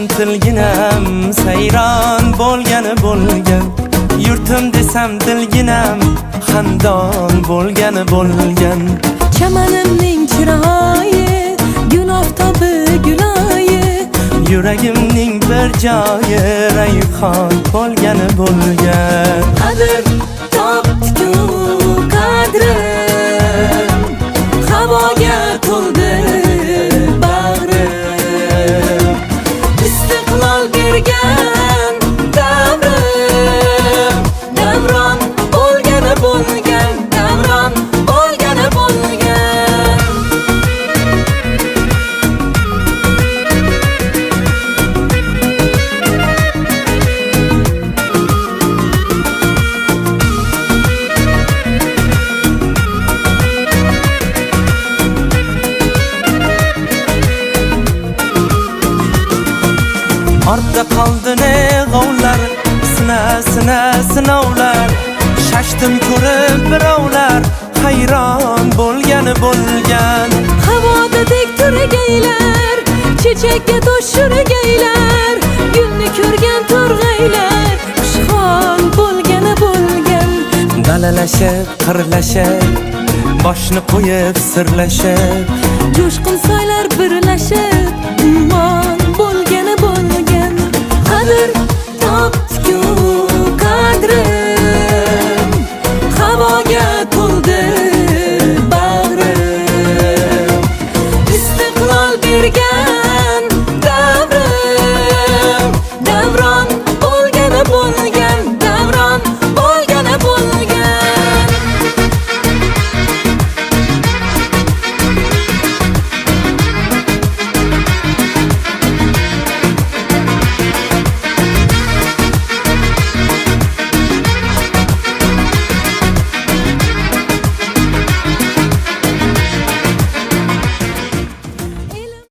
Desam tilginam sayron bo'lgani bo'lgan. Yurtim desam dilginam xandon bo'lgani bo'lgan. Chamanimning chiroyi, gun oftobi guloyi. Yuragimning bir joyi rayhon bo'lgani bo'lgan. Qadr topdi-ku qadrim, havoga to'ldi bag'rim. Istiqlol bergan davrim, davron bo'lgani bo'lgan, davron bo'lgani bo'lgan. Ortda qoldi ne g'ovlar, sina sina sinovlar. Shashdim ko'rib birovlar hayron bo'lgani bo'lgan. Havoda tek turgaylar, chechakka to'shirgaylar, gulni ko'rgan to'rg'aylar xushhol bo'lgani bo'lgan. Dalalashib, qirlashib, boshni qo'yib sirlashib, Jo'shqin soylar birlashib, ummon bo'lgani bo'lgan. Qadr